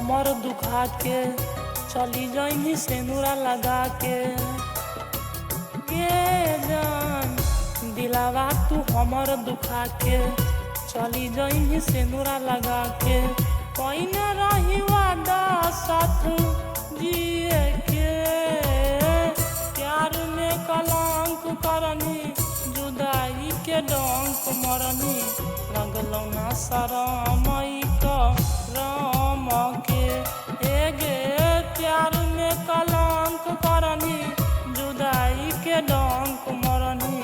हमर दुखा के चली जइनी सेनुरा लगा के। गे जान दिलावा तू हमर दुखा के चली जइनी सेनुरा लगा के। कइने रही वादा साथ जिए के, प्यार में कलंक करनी जुदाई के डंक मरनी। लगलौ ना शरम ई करम के, एगे प्यार में कलंक करनी जुदाई के डंक मरनी।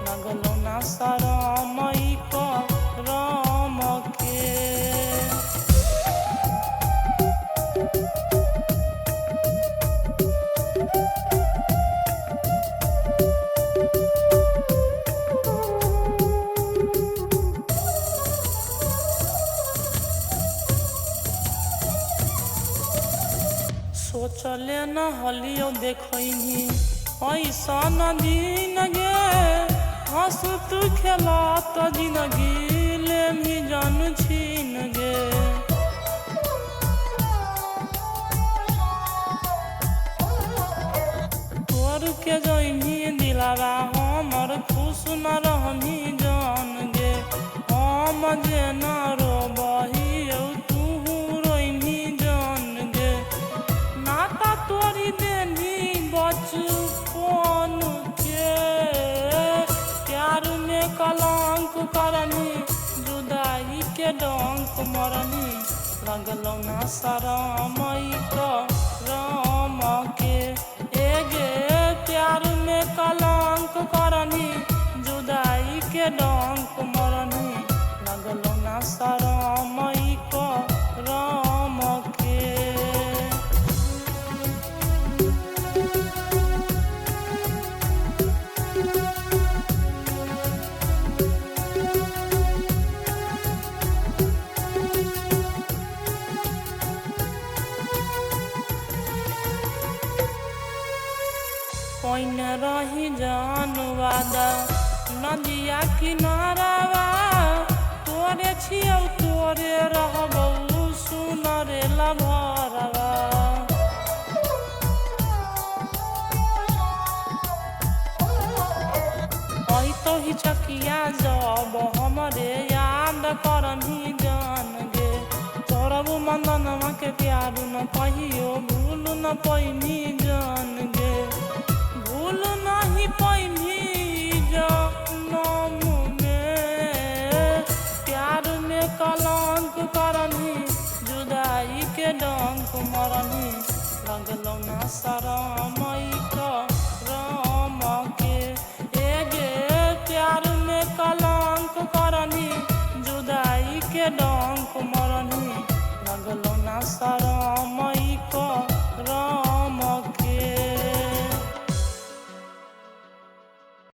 लगलौ ना शरम ई करम के। सोचले न हलियो देखैनी ऐसन दिन गे, हंसत खेलत जिंदगी लेमही जन छीन गे। तोर के जइनी दिलावा हमर खुश न रहनी जान गे। हम जेना रोबही तू रोइनी जान गे। नाता तोरी देनी बचपन के, प्यार में कलंक करनी जुदाई के डंक मरनी। लगलौ ना शरम ई करम के, एगे प्यार में कलंक करनी जुदाई के डंक मरनी। लगलौ ना शरम ई करम के। कइने रही जान वादा नदिया किनारावा, तोरे छियौ तोरे रहबौ सुन रे लभरवा। अइतौ हिचकिया जब हमरे याद करनी जान गे। तोरबु मंदनवा के प्यार न कहियो भूल न पैनी